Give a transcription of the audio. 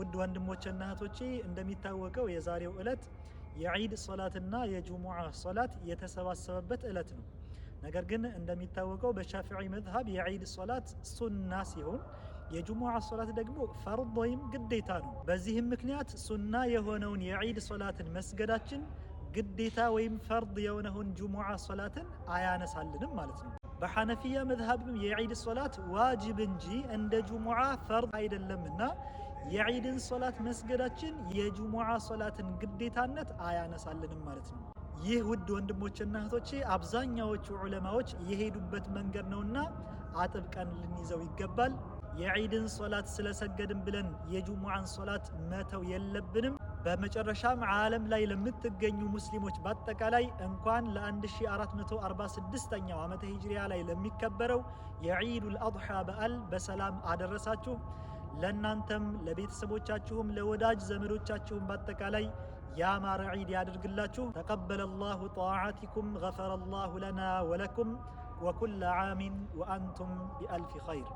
ውድ ወንድሞቼና እህቶቼ፣ እንደሚታወቀው የዛሬው ዕለት የዒድ ሶላትና የጁሙዓ ሶላት የተሰባሰበበት ዕለት ነው። ነገር ግን እንደሚታወቀው በሻፊዒ መዝሀብ የዒድ ሶላት ሱና ሲሆን የጁሙዓ ሶላት ደግሞ ፈርድ ወይም ግዴታ ነው። በዚህም ምክንያት ሱና የሆነውን የዒድ ሶላትን መስገዳችን ግዴታ ወይም ፈርድ የሆነውን ጁሙዓ ሶላትን አያነሳልንም ማለት ነው። በሐነፊያ መዝሀብም የዒድ ሶላት ዋጅብ እንጂ እንደ ጁሙዓ ፈርድ አይደለምና የዒድን ሶላት መስገዳችን የጁሙዓ ሶላትን ግዴታነት አያነሳልንም ማለት ነው። ይህ ውድ ወንድሞችና እህቶቼ አብዛኛዎቹ ዑለማዎች የሄዱበት መንገድ ነውና አጥብቀን ልንይዘው ይገባል። የዒድን ሶላት ስለሰገድን ብለን የጁሙዓን ሶላት መተው የለብንም። በመጨረሻም ዓለም ላይ ለምትገኙ ሙስሊሞች በአጠቃላይ እንኳን ለ1446ኛው ዓመተ ሂጅሪያ ላይ ለሚከበረው የዒዱል አድሓ በዓል በሰላም አደረሳችሁ። ለእናንተም ለቤተሰቦቻችሁም ለወዳጅ ዘመዶቻችሁም በአጠቃላይ ያማረ ዒድ ያድርግላችሁ። ተቀበለ ላሁ ጣዓቲኩም ገፈረ ላሁ ለና ወለኩም ወኩለ ዓሚን ወአንቱም ቢአልፍ ኸይር።